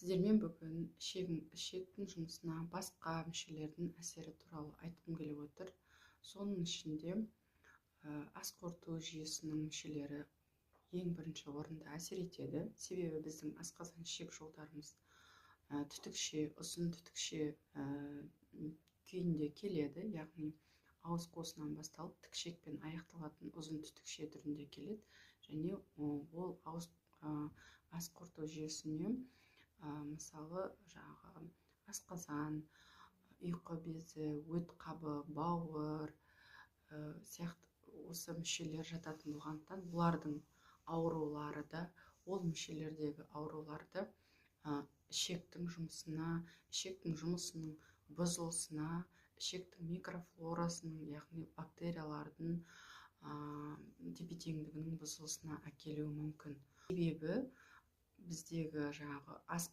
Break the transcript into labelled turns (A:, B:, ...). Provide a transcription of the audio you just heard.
A: Сіздермен бүгін ішектің жұмысына басқа мүшелердің әсері туралы айтқым келіп отыр. Соның ішінде ас қорыту жүйесінің мүшелері ең бірінші орында әсер етеді. Себебі біздің асқазан ішек жолдарымыз түтікше, ұзын түтікше күйінде келеді, яғни ауыз қуысынан басталып, тікшекпен аяқталатын ұзын түтікше түрінде келеді. Және ол ауыз, ас қорыту жүйесіне, мысалы, жаңағы асқазан, ұйқы безі, өт қабы, бауыр сияқты осы мүшелер жататын болғандықтан, олардың аурулары да, ол мүшелердегі аурулар да ішектің жұмысына, ішектің жұмысының бұзылысына, ішектің микрофлорасының, яғни бактериялардың тепе-теңдігінің бұзылысына әкелуі мүмкін. Себебі біздегі жаңағы ас